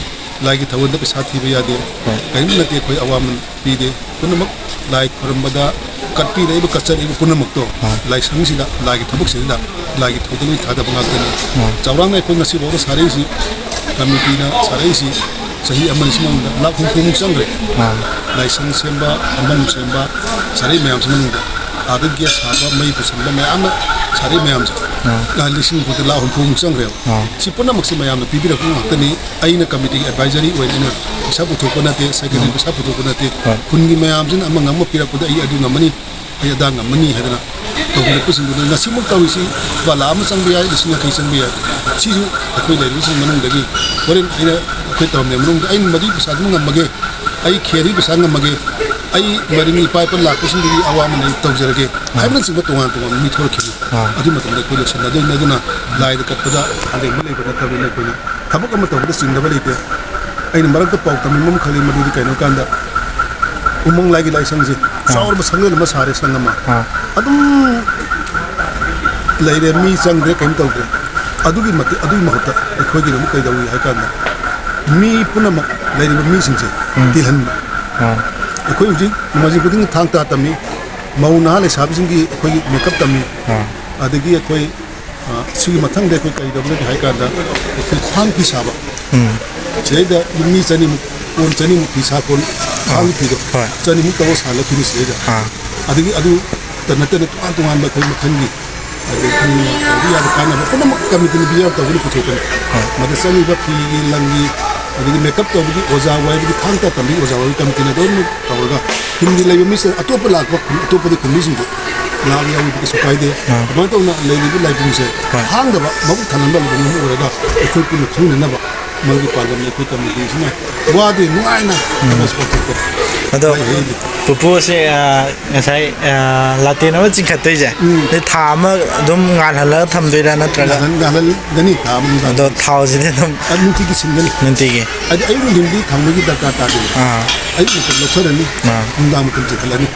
ꯂꯥꯏꯒꯤ ꯊꯧꯒꯜꯗ ꯄꯩꯁꯥ ꯊꯤꯕ ꯌꯥꯗꯦ, ꯍꯣꯏ꯫ ꯀꯔꯤꯝ ꯅꯠꯇꯦ, ꯑꯩꯈꯣꯏ ꯑꯋꯥꯃꯟ ꯄꯤꯗꯦ꯫ ꯄꯨꯝꯅꯃꯛ ꯂꯥꯏ ꯈꯣꯏꯔꯝꯕꯗ ꯀꯠꯄꯤꯔꯛꯏꯕ, ꯀꯠꯆꯔꯛꯏꯕ ꯄꯨꯝꯅꯃꯛꯇꯣ ꯑꯥ꯫ ꯂꯥꯏꯁꯪꯁꯤꯗ, ꯂꯥꯏꯒꯤ ꯊꯕꯛꯁꯤꯗ, ꯂꯥꯏꯒꯤ ꯊꯧꯗ ꯂꯣꯏ ꯊꯥꯗꯕ ꯉꯥꯛꯇꯅꯤ꯫ ꯑꯥ꯫ ꯆꯥꯎꯔꯥꯛꯅ ꯑꯩꯈꯣꯏ ꯉꯁꯤꯐꯥꯎꯗ ꯁꯥꯔꯛꯏꯁꯤ, ꯀꯃꯤꯇꯤꯅ ꯁꯥꯔꯛꯏꯁꯤ ꯆꯍꯤ ꯑꯃ ꯑꯅꯤꯁꯤ ꯃꯅꯨꯡꯗ ꯂꯥꯈ ꯍꯨꯝꯐꯨꯃꯨꯛ ꯆꯪꯈ꯭ꯔꯦ꯫ ꯑꯥ꯫ ꯂꯥꯏꯁꯪ ꯁꯦꯝꯕ, ꯑꯃꯝ ꯁꯦꯝꯕ, ꯁꯥꯔꯛꯏ ꯃꯌꯥꯝꯁꯤ ꯃꯅꯨꯡꯗ, ꯑꯥꯗ ꯒ꯭ꯌꯥꯁ ꯁꯥꯕ, ꯃꯩ ꯄꯨꯁꯤꯟꯕ ꯃꯌꯥꯝꯅ ꯁꯥꯔꯛꯏ ꯃꯌꯥꯝꯁꯦ, ꯑꯥ꯫ ꯂꯥ-, ꯂꯤꯁꯤꯡ ꯍꯨꯝꯐꯨꯗ ꯂꯥꯈ ꯍꯨꯝꯐꯨꯃꯨꯛ ꯆꯪꯈ꯭ꯔꯦꯕ꯫ ꯑꯥ꯫ ꯁꯤ ꯄꯨꯝꯅꯃꯛꯁꯦ ꯃꯌꯥꯝꯅ ꯄꯤꯕꯤꯔꯛꯄ ꯉꯥꯛꯇꯅꯤ꯫ ꯑꯩꯅ ꯀꯃꯤꯇꯤꯒꯤ ꯑꯦꯗꯚꯥꯏꯖꯔꯤ ꯑꯣꯏꯅ ꯑꯩꯅ ꯄꯩꯁꯥ ꯄꯨꯊꯣꯛꯄ ꯅꯠꯇꯦ, ꯁꯦꯀ꯭ꯔꯦꯇꯔꯤ ꯍꯣꯏ꯫ ꯄꯩꯁꯥ ꯄꯨꯊꯣꯛꯄ ꯅꯠꯇꯦ꯫ ꯍꯣꯏ꯫ ꯈꯨꯟꯒꯤ ꯃꯌꯥꯝꯁꯤꯅ ꯑꯃ ꯉꯝꯕ ꯄꯤꯔꯛꯄꯗ ꯑꯩ ꯑꯗꯨ ꯉꯝꯃꯅꯤ, ꯑꯩ ꯑꯗꯥ ꯉꯝꯃꯅꯤ ꯍꯥꯏꯗꯅ ꯇꯧꯕꯤꯔꯛꯄꯁꯤꯡꯗꯨꯅ ꯉꯁꯤꯃꯛ ꯇꯧꯔꯤꯁꯤ ꯂꯨꯄꯥ ꯂꯥꯈ ꯑꯃ ꯆꯪꯕ ꯌꯥꯏ, ꯂꯤꯁꯤꯡ ꯌꯥꯡꯈꯩ ꯆꯪꯕ ꯌꯥꯏ꯫ ꯁꯤꯁꯨ ꯑꯩꯈꯣꯏ ꯂꯩꯔꯤꯕꯁꯤꯡ ꯃꯅꯨꯡꯗꯒꯤ ꯍꯣꯔꯦꯟ ꯑꯩꯅ ꯑꯩꯈꯣꯏ ꯇꯧꯔꯝꯗꯥꯏ ꯃꯅꯨꯡꯗ ꯑꯩꯅ ꯃꯗꯨꯒꯤ ꯄꯩꯁꯥꯗꯨꯃ ꯉꯝꯃꯒꯦ, ꯑꯩ ꯈꯦꯔꯤ ꯄꯩꯁꯥ ꯉꯝꯃꯒꯦ, ꯑꯩ ꯃꯔꯤꯅꯤ ꯏꯄꯥ ꯏꯄꯥ ꯂꯥꯛꯄꯁꯤꯡꯗꯨꯒꯤ ꯑꯋꯥꯃꯟ ꯑꯩ ꯇꯧꯖꯔꯒꯦ ꯑꯥ꯫ ꯍꯥꯏꯕꯅꯆꯤꯡꯕ ꯇꯣꯉꯥꯟ ꯇꯣꯉꯥꯟꯕ ꯃꯤ ꯊꯣꯛꯂꯛꯈꯤꯅꯤ꯫ ꯑꯥ꯫ ꯑꯗꯨ ꯃꯇꯝꯗ ꯑꯩꯈꯣꯏ ꯂꯣꯏꯁꯤꯟꯅꯗꯣꯏꯅꯤ꯫ ꯑꯗꯨꯅ ꯂꯥꯏꯗ ꯀꯠꯄꯗ ꯑꯔꯦꯝꯕ ꯂꯩꯕ ꯅꯠꯇꯕꯅꯤꯅ ꯑꯩꯈꯣꯏꯅ ꯊꯕꯛ ꯑꯃ ꯇꯧꯕꯗ ꯆꯤꯡꯅꯕ ꯂꯩꯇꯦ꯫ ꯑꯩꯅ ꯃꯔꯛꯇ ꯄꯥꯎ ꯇꯝꯅꯤꯡꯕ ꯑꯃ ꯈꯜꯂꯤ, ꯃꯗꯨꯗꯤ ꯀꯩꯅꯣ ꯀꯥꯟꯗ ꯎꯃꯪ ꯂꯥꯏꯒꯤ ꯂꯥꯏꯁꯪꯁꯦ ꯑꯥ꯫ ꯆꯥꯎꯔꯕ ꯁꯪꯂꯦꯟ ꯑꯃ ꯁꯥꯔꯦ, ꯁꯪ ꯑꯃ꯫ ꯑꯥ꯫ ꯑꯗꯨꯝ ꯂꯩꯔꯦ, ꯃꯤ ꯆꯪꯗ꯭ꯔꯦ, ꯀꯩꯝ ꯇꯧꯗ꯭ꯔꯦ꯫ ꯑꯗꯨꯒꯤ ꯃꯇꯤꯛ, ꯑꯗꯨꯒꯤ ꯃꯍꯨꯠꯇ ꯑꯩꯈꯣꯏꯒꯤꯗꯃꯛ ꯀꯩꯗꯧꯏ ꯍꯥꯏ ꯀꯥꯟꯗ, ꯃꯤ ꯄꯨꯝꯅꯃꯛ ꯂꯩꯔꯤꯕ ꯃꯤꯁꯤꯡꯁꯦ ꯎꯝ꯫ ꯇꯤꯜꯍꯟꯕ꯫ ꯑꯥ꯫ ꯑꯩꯈꯣꯏ ꯍꯧꯖꯤꯛ ꯅꯣꯡꯃꯥꯏꯖꯤꯡ ꯈꯨꯗꯤꯡꯒꯤ ꯊꯥꯡ ꯇꯥ ꯇꯝꯃꯤ, ꯃꯧ ꯅꯍꯥ ꯂꯩꯁꯥꯕꯤꯁꯤꯡꯒꯤ ꯑꯩꯈꯣꯏꯒꯤ ꯃꯦꯀꯞ ꯇꯝꯃꯤ, ꯑꯥ꯫ ꯑꯗꯒꯤ ꯑꯩꯈꯣꯏ ꯑ, ꯁꯤꯒꯤ ꯃꯊꯪꯗ ꯑꯩꯈꯣꯏ ꯀꯔꯤ ꯇꯧꯒꯅꯤ ꯍꯥꯏ ꯀꯥꯟꯗ, ꯑꯩꯈꯣꯏ ꯈ꯭ꯋꯥꯡ ꯐꯤ ꯁꯥꯕ꯫ ꯎꯝ꯫ ꯁꯤꯗꯩꯗ ꯌꯨꯝ ꯃꯤ ꯆꯅꯤꯃꯨꯛ, ꯀꯣꯟ ꯆꯅꯤꯃꯨꯛ ꯐꯤ ꯁꯥ ꯀꯣꯟ, ꯈ꯭ꯋꯥꯡꯒꯤ ꯑꯥ꯫ ꯐꯤꯗꯣ ꯍꯣꯏ꯫ ꯆꯅꯤꯃꯨꯛ ꯇꯧꯔ ꯁꯥꯍꯜꯂꯛꯈꯤꯅꯤ ꯁꯤꯗꯩꯗ꯫ ꯑꯥ꯫ ꯑꯗꯒꯤ ꯑꯗꯨ ꯇ ꯅꯠꯇꯅ ꯇꯣꯉꯥꯟ ꯇꯣꯉꯥꯟꯕ ꯑꯩꯈꯣꯏ ꯃꯈꯜꯒꯤ, ꯑꯗꯒꯤ ꯃꯤꯅ ꯇꯧꯕ ꯌꯥꯕ ꯀꯥꯟꯅꯕ ꯄꯨꯝꯅꯃꯛ ꯀꯃꯤꯇꯤꯅ ꯄꯤꯖꯔꯛꯇꯧꯕꯅ ꯄꯨꯊꯣꯛꯀꯅꯤ꯫ ꯍꯣꯏ꯫ ꯃꯗ ꯆꯪꯉꯤꯕ ꯐꯤꯒꯤ ꯂꯪꯒꯤ, ꯑꯗꯒꯤ ꯃꯦꯀꯞ ꯇꯧꯕꯒꯤ ꯑꯣꯖꯥ ꯋꯥꯏꯕꯒꯤ, ꯊꯥꯡ ꯇꯥ ꯇꯝꯕꯒꯤ ꯑꯣꯖꯥ ꯋꯥꯏꯕꯒꯤ ꯀꯃꯤꯇꯤꯅ ꯂꯣꯏꯅꯃꯛ ꯇꯧꯔꯒ ꯈꯨꯟꯒꯤ ꯂꯩꯕ ꯃꯤꯁꯤꯡ, ꯑꯇꯣꯞꯄ ꯂꯥꯛꯄ ꯈꯨꯟ, ꯑꯇꯣꯞꯄꯗꯤ ꯈꯨꯟ ꯃꯤꯁꯤꯡꯁꯨ ꯂꯥꯛꯑꯒ ꯌꯥꯎꯕꯗꯤ ꯀꯩꯁꯨ ꯀꯥꯏꯗꯦ꯫ ꯑꯥ꯫ ꯑꯗꯨꯃꯥꯏꯅ ꯇꯧꯅ ꯂꯩꯔꯤꯕ ꯂꯥꯏꯕꯨꯡꯁꯦ ꯍꯣꯏ꯫ ꯍꯥꯡꯗꯕ, ꯃꯕꯨꯛ ꯊꯜꯍꯟꯕ ꯂꯥꯏꯕꯨꯡ ꯑꯃ ꯑꯣꯏꯔꯒ ꯑꯩꯈꯣꯏ ꯄꯨꯟꯅ ꯈꯪꯅꯅꯕ ꯃꯣꯏꯒꯤ ꯄꯥꯟꯗꯝꯅꯤ ꯑꯩꯈꯣꯏ ꯀꯃꯤꯇꯤꯁꯤꯅ ꯋꯥꯗꯤ ꯅꯨꯡꯉꯥꯏꯅ ꯊꯕꯛ ꯄꯥꯡꯊꯣꯛꯄ꯫ ꯑꯗꯣ ꯍꯩ ꯍꯩ꯫ ꯄꯨꯄꯨꯁꯦ, ꯑ, ꯉꯁꯥꯏ, ꯑ, ꯂꯥꯇꯦꯟ ꯑꯃ ꯆꯤꯡꯈꯠꯇꯣꯏꯁꯦ, ꯎꯝ꯫ ꯑꯗꯩ ꯊꯥ ꯑꯃ ꯑꯗꯨꯝ ꯉꯥꯜꯍꯜꯂꯒ ꯊꯝꯗꯣꯏꯔꯥ ꯅꯠꯇ꯭ꯔꯒ? ꯉꯥꯜꯍꯟ-, ꯉꯥꯜꯍꯟꯒꯅꯤ ꯊꯥ ꯑꯃ ꯅꯨꯡꯗꯥꯡ꯫ ꯑꯗꯣ ꯊꯥꯎꯁꯤꯗꯤ ꯑꯗꯨꯝ ꯑꯗꯨ ꯅꯨꯡꯇꯤꯒꯤ ꯁꯤꯟꯒꯅꯤ꯫ ꯅꯨꯡꯇꯤꯒꯤ? ꯍꯥꯏꯗꯤ ꯑꯌꯨꯛ ꯅꯨꯡꯊꯤꯟꯗꯤ ꯊꯝꯕꯒꯤ ꯗꯔꯀꯥꯔ ꯇꯥꯗꯦ꯫ ꯑꯥ꯫ ꯑꯌꯨꯛ ꯃꯇꯝ ꯂꯧꯊꯔꯅꯤ, ꯑꯥ꯫ ꯅꯨꯡꯗꯥꯡ ꯃꯇꯝ ꯆꯤꯡꯈꯠꯂꯅꯤ꯫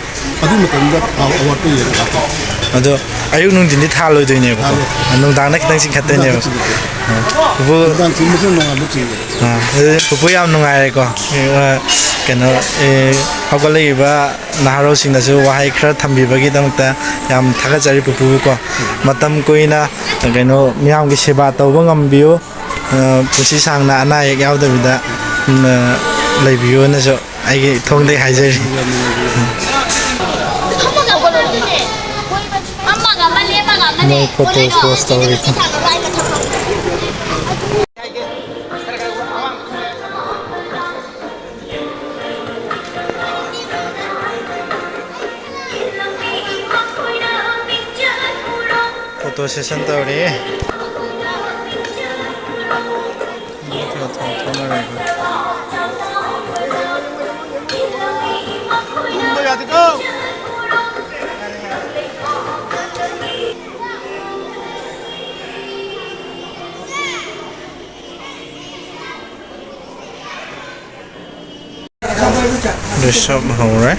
ꯑꯗꯨ ꯃꯇꯝꯗ ꯊꯥꯎ ꯑꯋꯥꯠꯄ ꯌꯦꯡꯉꯒ ꯍꯥꯞꯄꯅꯤ꯫ ꯑꯗꯣ ꯑꯌꯨꯛ ꯅꯨꯡꯊꯤꯟꯗꯤ ꯊꯥꯜꯂꯣꯏꯗꯣꯏꯅꯦꯕꯀꯣ? ꯊꯥꯜꯂꯣꯏ꯫ ꯅꯨꯡꯗꯥꯡꯗ ꯈꯤꯇꯪ ꯆꯤꯡꯈꯠꯇꯣꯏꯅꯦꯕ? ꯅꯨꯡꯗꯥꯡꯗ ꯆꯤꯡꯈꯠꯇꯣꯏꯅꯤ꯫ ꯑꯥ꯫ ꯄꯨꯄꯨ ꯅꯨꯡꯗꯥꯡ ꯆꯤꯡꯕꯁꯤꯅ ꯅꯣꯡꯉꯥꯟꯕ ꯆꯤꯡꯕ꯫ ꯑꯥ, ꯑꯗꯨꯗꯤ ꯄꯨꯄꯨ ꯌꯥꯝ ꯅꯨꯡꯉꯥꯏꯔꯦꯀꯣ꯫ ꯑꯦ, ꯀꯩꯅꯣ, ꯑꯦ, ꯍꯧꯒꯠꯂꯛꯏꯕ ꯅꯍꯥꯔꯣꯜꯁꯤꯡꯗꯁꯨ ꯋꯥꯍꯩ ꯈꯔ ꯊꯝꯕꯤꯕꯒꯤꯗꯃꯛꯇ ꯌꯥꯝ ꯊꯥꯒꯠꯆꯔꯤ ꯄꯨꯄꯨꯕꯨꯀꯣ꯫ ꯃꯇꯝ ꯀꯨꯏꯅ, ꯀꯩꯅꯣ, ꯃꯤꯌꯥꯝꯒꯤ ꯁꯦꯕꯥ ꯇꯧꯕ ꯉꯝꯕꯤꯌꯨ꯫ ꯑ, ꯄꯨꯟꯁꯤ ꯁꯥꯡꯅ ꯑꯅꯥ ꯑꯌꯦꯛ ꯌꯥꯎꯗꯕꯤꯗ, ꯎꯝ, ꯑ, ꯂꯩꯕꯤꯌꯨꯅꯁꯨ ꯑꯩꯒꯤ ꯊꯣꯡꯗꯒꯤ ꯍꯥꯏꯖꯔꯤ꯫ ꯃꯣꯏ ꯐꯣꯇꯣ ꯄꯣꯁ ꯇꯧꯔꯤ꯫ ꯐꯣꯇꯣ ꯁꯦꯁꯟ ꯇꯧꯔꯤ꯫ ꯔꯤꯁꯞ ꯍꯧꯔꯦ꯫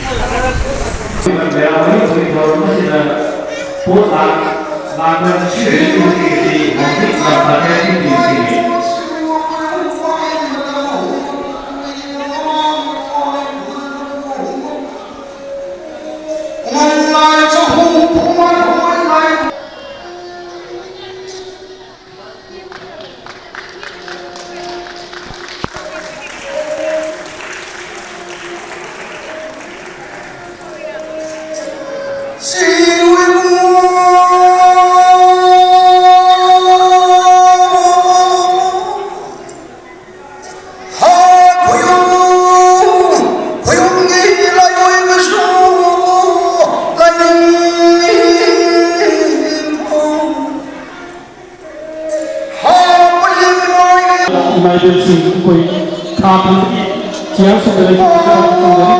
ꯑꯩꯈꯣꯏ ꯈꯥ ꯊꯪꯕꯒꯤ ꯆꯤꯌꯔꯁꯤꯡꯗ ꯂꯩꯕꯤꯔꯒ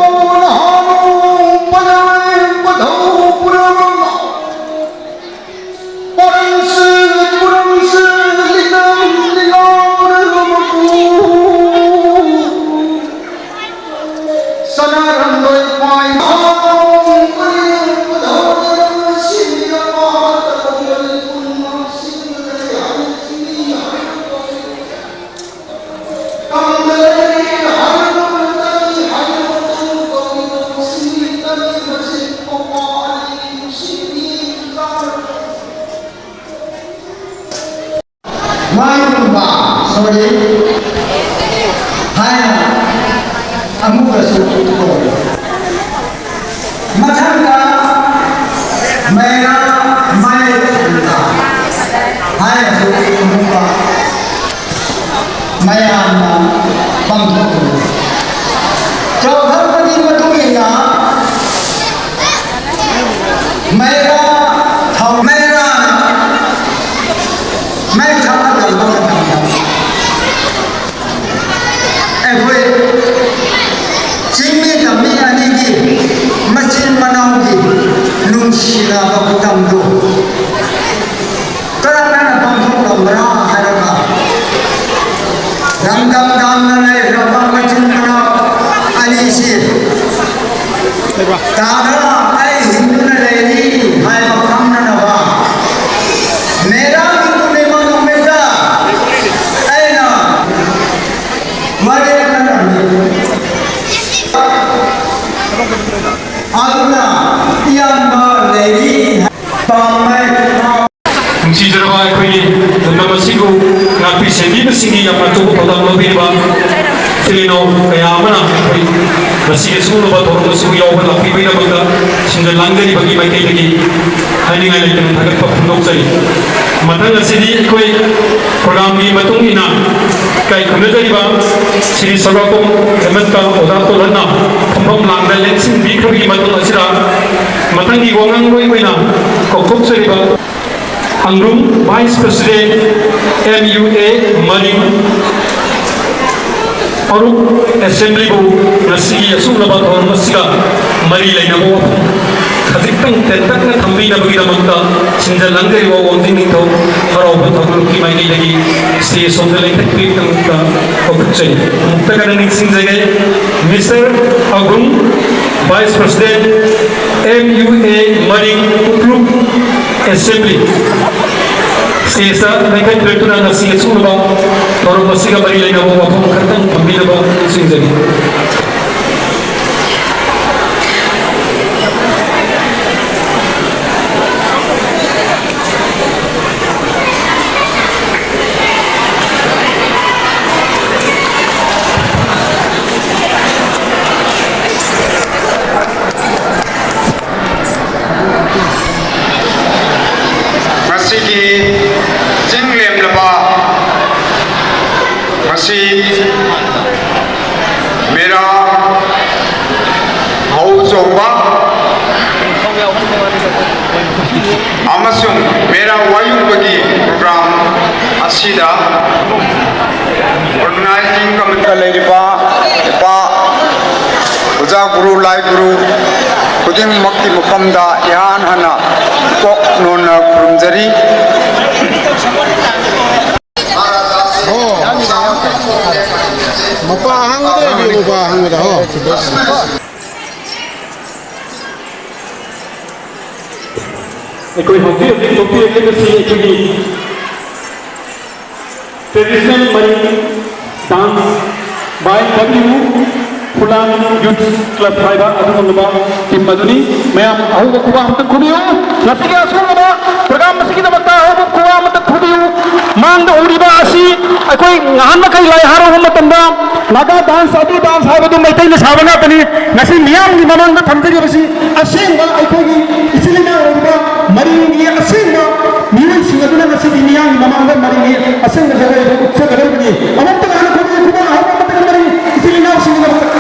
ꯃꯥꯏꯒꯨꯝꯕ, sorry, ꯍꯥꯏꯅ ꯑꯃꯨꯛꯀꯁꯨ ꯀꯧꯏ꯫ ꯃꯊꯪꯗ ꯃꯩꯔꯥ ꯃꯥꯏ ꯍꯥꯏꯅꯁꯨ ꯑꯃꯨꯛꯀ ꯃꯌꯥꯝꯅ ꯄꯥꯡꯊꯣꯛꯏ꯫ ꯆꯥꯎꯈꯠꯄꯒꯤ ꯃꯇꯨꯡ ꯏꯟꯅ ꯃꯩꯔꯥ ꯊꯧ-, ꯃꯩꯔꯥꯅ ꯃꯩ ꯊꯥꯒꯠꯂꯛꯄ ꯃꯇꯝꯗ ꯑꯩꯈꯣꯏ ꯆꯤꯡꯃꯤ ꯇꯝꯃꯤ ꯑꯅꯤꯒꯤ ꯃꯆꯤꯟ ꯃꯅꯥꯎꯒꯤ ꯅꯨꯡꯁꯤꯅꯕ ꯈꯨꯗꯝꯗꯨ ꯀꯔꯝꯅ ꯄꯥꯡꯊꯣꯛꯂꯝꯕ꯭ꯔꯥ ꯍꯥꯏꯔꯒ, ꯂꯝꯗꯝ ꯇꯥꯝꯅ ꯂꯩꯈ꯭ꯔꯕ ꯃꯆꯤꯟ ꯃꯅꯥꯎ ꯑꯅꯤꯁꯤ ꯇꯥꯗ ꯑꯩ ꯍꯤꯡꯗꯨꯅ ꯂꯩꯔꯤ ꯍꯥꯏꯕ ꯈꯪꯅꯅꯕ ꯃꯦꯗꯥꯝꯒꯤ ꯄꯨꯔꯅꯤꯃꯥ ꯅꯨꯃꯤꯠꯇ ꯑꯩꯅ ꯋꯥꯔꯤ ꯑꯃ ꯇꯝꯖꯒꯦ꯫ ꯑꯗꯨꯅ ꯏꯌꯥꯝꯕ ꯂꯩꯔꯤ ꯄꯥꯝꯃꯩ꯫ ꯅꯨꯡꯁꯤꯖꯔꯕ ꯑꯩꯈꯣꯏꯒꯤ ꯂꯝꯗꯝ ꯑꯁꯤꯕꯨ ꯉꯥꯛꯄꯤ ꯁꯦꯟꯕꯤꯕꯁꯤꯡꯒꯤ ꯌꯥꯝꯅ ꯑꯆꯧꯕ ꯊꯧꯗꯥꯡ ꯂꯧꯕꯤꯔꯤꯕ ꯏꯆꯤꯜ ꯏꯅꯥꯎ ꯀꯌꯥ ꯑꯃꯅ ꯑꯩꯈꯣꯏ ꯉꯁꯤꯒꯤ ꯑꯁꯤꯒꯨꯝꯂꯕ ꯊꯧꯔꯝ ꯑꯁꯤꯕꯨ ꯌꯥꯎꯕ ꯂꯥꯛꯄꯤꯕꯒꯤꯗꯃꯛꯇ ꯁꯤꯡꯗ ꯂꯥꯡꯖꯔꯤꯕꯒꯤ ꯃꯥꯏꯀꯩꯗꯒꯤ ꯍꯥꯏꯅꯤꯡꯉꯥꯏ ꯂꯩꯇꯅ ꯊꯥꯒꯠꯄ ꯐꯣꯡꯗꯣꯛꯆꯔꯤ꯫ ꯃꯊꯪ ꯑꯁꯤꯗꯤ ꯑꯩꯈꯣꯏ ꯄ꯭ꯔꯣꯒ꯭ꯔꯥꯝꯒꯤ ꯃꯇꯨꯡ ꯏꯟꯅ ꯏꯀꯥꯏ ꯈꯨꯝꯅꯖꯔꯤꯕ ꯁꯤꯔꯤ ꯁꯣꯔꯥꯀꯣꯝ ꯍꯦꯃꯟꯇ ꯑꯣꯖꯥ ꯇꯣꯜꯍꯟꯅ ꯐꯝꯐꯝ ꯂꯥꯡꯗ ꯂꯦꯡꯁꯤꯟꯕꯤꯈ꯭ꯔꯕꯒꯤ ꯃꯇꯨꯡ ꯑꯁꯤꯗ ꯃꯊꯪꯒꯤ ꯋꯥꯉꯥꯡꯂꯣꯏ ꯑꯣꯏꯅ ꯀꯧꯊꯣꯛꯆꯔꯤꯕ ꯑꯪꯔꯨꯝ Vice President M U A ꯃꯔꯤꯡ, ꯃꯔꯨꯞ ꯑꯦꯁꯦꯝꯕ꯭ꯂꯤꯕꯨ ꯉꯁꯤꯒꯤ ꯑꯁꯨꯛꯂꯕ ꯊꯧꯔꯝ ꯑꯁꯤꯒ ꯃꯔꯤ ꯂꯩꯅꯕ ꯋꯥꯐꯝ ꯈꯖꯤꯛꯇꯪ ꯇꯦꯟꯇꯛꯅ ꯊꯝꯕꯤꯅꯕꯒꯤꯗꯃꯛꯇ ꯁꯤꯟꯖ ꯂꯥꯡꯖꯔꯤꯕ ꯋꯥꯡꯖꯤꯡ ꯅꯤꯡꯊꯧ ꯍꯔꯥꯎꯕ ꯊꯧꯒꯜꯒꯤ ꯃꯥꯏꯀꯩꯗꯒꯤ ꯁ꯭ꯇꯦꯖ ꯁꯣꯝꯗ ꯂꯦꯡꯈꯠꯄꯤꯕꯒꯤꯗꯃꯛꯇ ꯀꯧꯈꯠꯆꯔꯤ꯫ ꯑꯃꯨꯛꯇ ꯍꯟꯅ ꯅꯤꯡꯁꯤꯡꯖꯒꯦ, mister Agung, vice president, M U A Maring Ukhrul assembly. ꯁ꯭ꯇꯦꯖꯇ ꯂꯦꯡꯈꯠꯄꯤꯔꯛꯇꯨꯅ ꯉꯁꯤ ꯑꯁꯨꯛꯂꯕ ꯊꯧꯔꯝ ꯑꯁꯤꯒ ꯃꯔꯤ ꯂꯩꯅꯕ ꯋꯥꯐꯝ ꯈꯔꯇꯪ ꯊꯝꯕꯤꯅꯕ ꯅꯤꯡꯁꯤꯡꯖꯔꯤ꯫ ꯉꯁꯤꯒꯤ ꯆꯤꯡ ꯂꯦꯝꯂꯕ ꯉꯁꯤ ꯃꯦꯔꯥ ꯍꯧ ꯆꯣꯡꯕ ꯑꯃꯁꯨꯡ ꯃꯦꯔꯥ ꯋꯥꯌꯨꯡꯕꯒꯤ ꯄ꯭ꯔꯣꯒ꯭ꯔꯥꯝ ꯑꯁꯤꯗ ꯑꯣꯔꯒꯅꯥꯏꯖꯤꯡ ꯀꯃꯤꯇꯤꯗ ꯂꯩꯔꯤꯕ ꯏꯄꯥ ꯑꯣꯖꯥ ꯒꯨꯔꯨ ꯂꯥꯏ ꯒꯨꯔꯨ ꯈꯨꯗꯤꯡꯃꯛꯀꯤ ꯃꯐꯝꯗ ꯏꯍꯥꯟ ꯍꯥꯟꯅ ꯏꯀꯣꯛ ꯅꯣꯟꯅ ꯈꯨꯔꯨꯝꯖꯔꯤ꯫ ꯑꯣ, ꯃꯄꯥ ꯑꯍꯥꯡꯕꯗ ꯂꯩꯕꯤꯌꯨ, ꯃꯄꯥ ꯑꯍꯥꯡꯕꯗ, ꯍꯣ꯫ ꯑꯩꯈꯣꯏ ꯍꯧꯖꯤꯛ ꯍꯧꯖꯤꯛ ꯊꯣꯛꯄꯤꯔꯛꯂꯤꯕꯁꯤ ꯑꯩꯈꯣꯏꯒꯤ traditional Mari dance by W Fulan Youth Club ꯍꯥꯏꯕ ꯑꯗꯨꯒꯨꯝꯂꯕ team ꯑꯗꯨꯅꯤ꯫ ꯃꯌꯥꯝ ꯑꯍꯧꯕ ꯈꯨꯕꯥꯛ ꯑꯃꯇꯪ ꯈꯨꯕꯤꯌꯨ꯫ ꯉꯁꯤꯒꯤ ꯑꯁꯨꯝꯕ program ꯑꯁꯤꯒꯤꯗꯃꯛꯇ ꯑꯍꯧꯕ ꯈꯨꯕꯥꯛ ꯑꯃꯇꯪ ꯈꯨꯕꯤꯌꯨ꯫ ꯃꯥꯡꯗ ꯎꯔꯤꯕ ꯑꯁꯤ ꯑꯩꯈꯣꯏ ꯉꯍꯥꯟ ꯃꯈꯩ ꯂꯥꯏ ꯍꯔꯥꯎꯕ ꯃꯇꯝꯗ Naga dance, Adi dance ꯍꯥꯏꯕꯗꯨ ꯃꯩꯇꯩꯅ ꯁꯥꯕ ꯉꯥꯛꯇꯅꯤ꯫ ꯉꯁꯤ ꯃꯤꯌꯥꯝꯒꯤ ꯃꯃꯥꯡꯗ ꯊꯝꯖꯔꯤꯕꯁꯤ ꯑꯁꯦꯡꯕ ꯑꯩꯈꯣꯏꯒꯤ ꯏꯆꯤꯜ ꯏꯅꯥꯎ ꯑꯣꯏꯔꯤꯕ ꯃꯔꯤꯡꯒꯤ ꯑꯁꯦꯡꯕ ꯃꯤꯑꯣꯏꯁꯤꯡ ꯑꯗꯨꯅ ꯉꯁꯤꯗꯤ ꯃꯤꯌꯥꯝꯒꯤ ꯃꯃꯥꯡꯗ ꯃꯔꯤꯡꯒꯤ ꯑꯁꯦꯡꯕ ꯖꯒꯣꯏ ꯑꯗꯨ ꯎꯠꯆꯒꯗꯧꯔꯤꯕꯅꯤ꯫ ꯑꯃꯨꯛꯇ ꯍꯥꯟꯅ ꯈꯨꯕꯥꯛ, ꯈꯨꯕꯥꯛ ꯑꯍꯧꯕ ꯑꯃꯇꯪ ꯃꯔꯤꯡ ꯏꯆꯤꯜ ꯏꯅꯥꯎꯁꯤꯡꯒꯤꯗꯃꯛꯇ꯫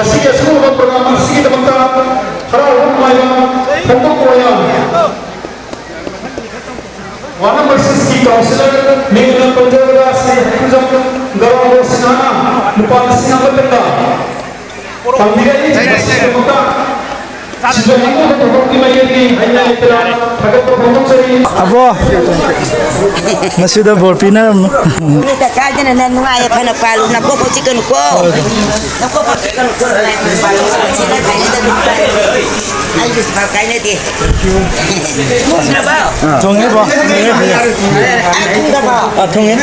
ꯃꯁꯤꯒꯤ ꯑꯁꯤꯒꯨꯝꯕ ꯄ꯭ꯔꯣꯒ꯭ꯔꯥꯝ ꯑꯁꯤꯒꯤꯗꯃꯛꯇ ꯍꯔꯥꯎꯕ ꯅꯨꯡꯉꯥꯏꯕ ꯐꯣꯡꯗꯣꯛꯄ ꯑꯣꯏꯅ ꯋꯥꯔꯗ ꯅꯝꯕꯔ ꯁꯤꯛꯁꯀꯤ ꯀꯥꯎꯟꯁꯤꯂꯔ ꯃꯤꯡ ꯑꯣꯏꯅ ꯄꯟꯖꯔꯒ ꯁ꯭ꯔꯤ ꯍꯩꯀ꯭ꯔꯨꯖꯝ ꯒꯧꯔꯥꯡꯒ ꯁꯤꯡꯍꯅ ꯂꯨꯄꯥ ꯂꯤꯁꯤꯡ ꯑꯃ ꯇꯪꯒ ꯇꯝꯕꯤꯔꯛꯏ꯫ ꯃꯁꯤꯒꯤꯗꯃꯛꯇ ꯁꯤꯟꯖꯥ ꯍꯩꯀ꯭ꯔꯨꯖꯝ ꯊꯧꯔꯝꯒꯤ ꯃꯥꯏꯀꯩꯗꯒꯤ ꯍꯥꯏꯅ ꯂꯩꯇꯅ ꯊꯥꯒꯠꯄ ꯐꯣꯡꯗꯣꯛꯆꯔꯤ꯫ ꯑꯕꯣ, ꯉꯁꯤꯗ ꯕꯣꯔ ꯄꯤꯅꯔꯝꯃꯨ꯫ ꯀꯥꯏꯗꯅ ꯅꯪ ꯅꯨꯡꯉꯥꯏ ꯌꯥꯏꯐꯅ ꯄꯥꯜꯂꯨ꯫ ꯅꯀꯣꯛ ꯀꯣꯛ ꯆꯤꯛꯀꯅꯨꯀꯣ꯫ ꯅꯀꯣꯛ ꯀꯣꯛ ꯆꯤꯛꯀꯅꯨꯀꯣ꯫ ꯅꯨꯡꯉꯥꯏ ꯌꯥꯏꯐꯅ ꯄꯥꯜꯂꯨ꯫ ꯁꯤꯅ ꯀꯥꯏꯅꯗꯕꯤ ꯄꯥꯜꯂꯨ꯫ ꯑꯩꯁꯨ ꯐꯥ ꯀꯥꯏꯅꯗꯦ꯫ ꯊꯣꯡꯉꯦ ꯕꯣ, ꯊꯣꯡꯉꯦ ꯕꯣ꯫ ꯑꯥ, ꯊꯣꯡꯉꯦ꯫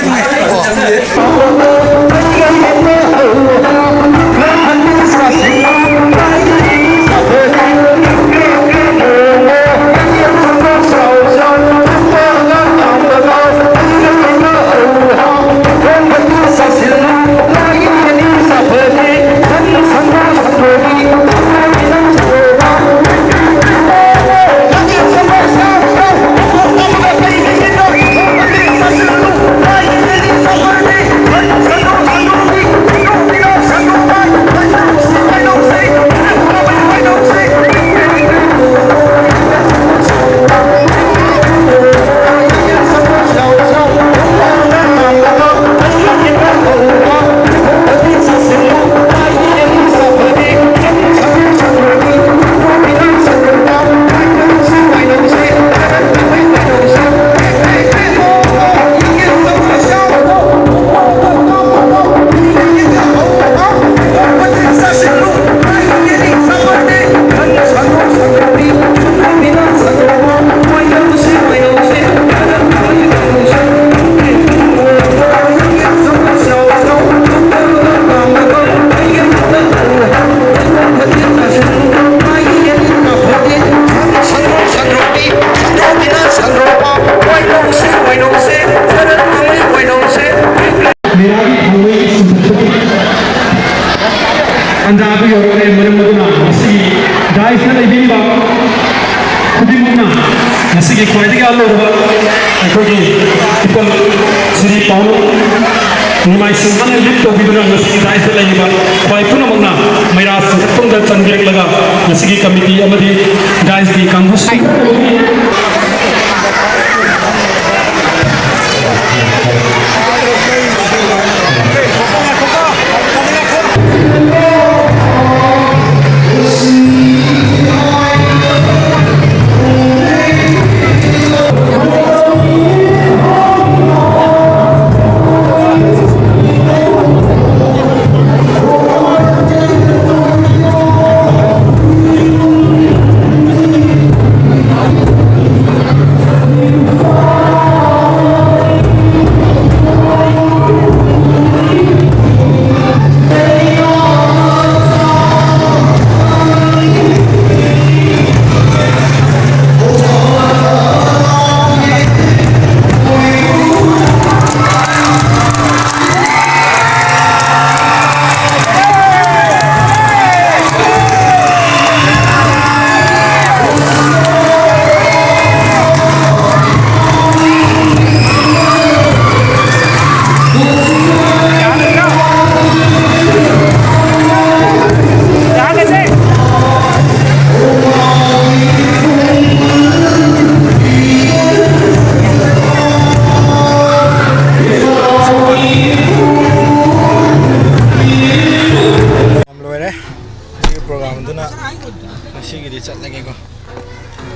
ꯃꯦꯔꯥꯒꯤ ꯊꯧꯔꯝ ꯁꯤꯟꯕꯗꯨꯒꯤ ꯇꯥꯟꯖꯥ ꯑꯗꯨ ꯌꯧꯔꯛꯂꯦ꯫ ꯃꯔꯝ ꯑꯗꯨꯅ ꯉꯁꯤ ꯗꯥꯏꯁꯇ ꯂꯩꯕꯤꯔꯤꯕ ꯈꯨꯗꯤꯡꯃꯛꯅ ꯉꯁꯤꯒꯤ ꯈ꯭ꯋꯥꯏꯗꯒꯤ ꯑꯍꯜ ꯑꯣꯏꯔꯕ ꯑꯩꯈꯣꯏꯒꯤ ꯄꯤꯄꯜ ꯁ꯭ꯔꯤ ꯄꯥꯎꯅꯝ ꯅꯤꯃꯥꯏꯁꯤꯡ ꯍꯥꯟꯅ ꯂꯤꯗ ꯇꯧꯕꯤꯗꯨꯅ ꯉꯁꯤꯒꯤ ꯗꯥꯏꯁꯇ ꯂꯩꯔꯤꯕ ꯈ꯭ꯋꯥꯏ ꯄꯨꯝꯅꯃꯛꯅ ꯃꯩꯔꯥ ꯁꯤꯡꯈꯠꯐꯝꯗ ꯆꯪꯕꯤꯔꯛꯂꯒ ꯉꯁꯤꯒꯤ ꯀꯃꯤꯇꯤ ꯑꯃꯗꯤ ꯗꯥꯏꯁꯀꯤ ꯀꯥꯡꯕꯨꯁꯤꯡ ꯂꯣꯏꯔꯦ꯫ ꯁꯤꯒꯤ ꯄ꯭ꯔꯣꯒ꯭ꯔꯥꯝꯗꯨꯅ ꯉꯁꯤꯒꯤꯗꯤ ꯆꯠꯂꯒꯦꯀꯣ꯫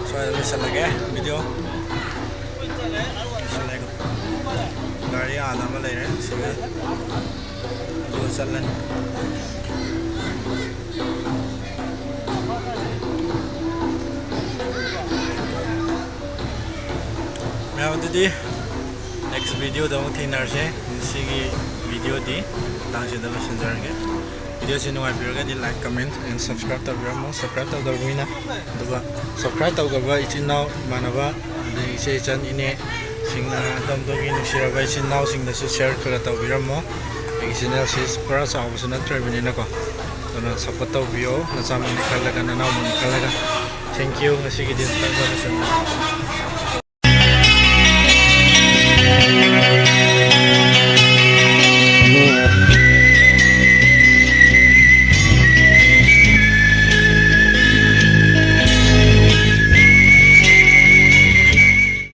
ꯁ꯭ꯋꯥꯏꯗ ꯂꯣꯏꯁꯤꯜꯂꯒꯦ ꯚꯤꯗꯤꯑꯣ꯫ ꯂꯣꯏꯁꯤꯜꯂꯦꯀꯣ꯫ ꯒꯥꯔꯤ ꯑꯥꯗ ꯑꯃ ꯂꯩꯔꯦ ꯁꯤꯒ꯫ ꯑꯗꯨꯒ ꯆꯠꯂꯅꯤ꯫ ꯃꯌꯥꯝ ꯑꯗꯨꯗꯤ next ꯚꯤꯗꯤꯑꯣꯗ ꯑꯃꯨꯛ ꯊꯦꯡꯅꯔꯁꯦ꯫ ꯉꯁꯤꯒꯤ ꯚꯤꯗꯤꯑꯣꯗꯤ ꯃꯇꯥꯡꯁꯤꯗ ꯂꯣꯏꯁꯤꯟꯖꯔꯒꯦ꯫ ꯚꯤꯗꯤꯑꯣꯁꯤ ꯅꯨꯡꯉꯥꯏꯕꯤꯔꯒꯗꯤ like, comment and subscribe ꯇꯧꯕꯤꯔꯝꯃꯣ꯫ Subscribe ꯇꯧꯗꯕ ꯃꯤꯅ, ꯑꯗꯨꯒ subscribe ꯇꯧꯗꯕ ꯏꯆꯤꯟ ꯏꯅꯥꯎ ꯏꯃꯥꯟꯅꯕ ꯑꯗꯩ ꯏꯆꯦ ꯏꯆꯟ ꯏꯅꯦꯁꯤꯡꯅ ꯑꯗꯣꯝꯗꯒꯤ ꯅꯨꯡꯁꯤꯔꯕ ꯏꯆꯤꯟ ꯏꯅꯥꯎꯁꯤꯡꯗꯁꯨ share ꯈꯔ ꯇꯧꯕꯤꯔꯝꯃꯣ꯫ ꯑꯩꯒꯤ channelꯁꯤ ꯄꯨꯔꯥ ꯆꯥꯎꯕꯁꯨ ꯅꯠꯇ꯭ꯔꯤꯕꯅꯤꯅꯀꯣ, ꯑꯗꯨꯅ support ꯇꯧꯕꯤꯌꯣ, ꯅꯆꯥꯃꯛꯅꯤ ꯈꯜꯂꯒ, ꯅꯅꯥꯎꯃꯛꯅꯤ ꯈꯜꯂꯒ꯫ Thank you꯫ ꯉꯁꯤꯒꯤꯗꯤ ꯁ꯭ꯋꯥꯏꯗ ꯂꯣꯏꯁꯤꯟꯖꯔꯒꯦ꯫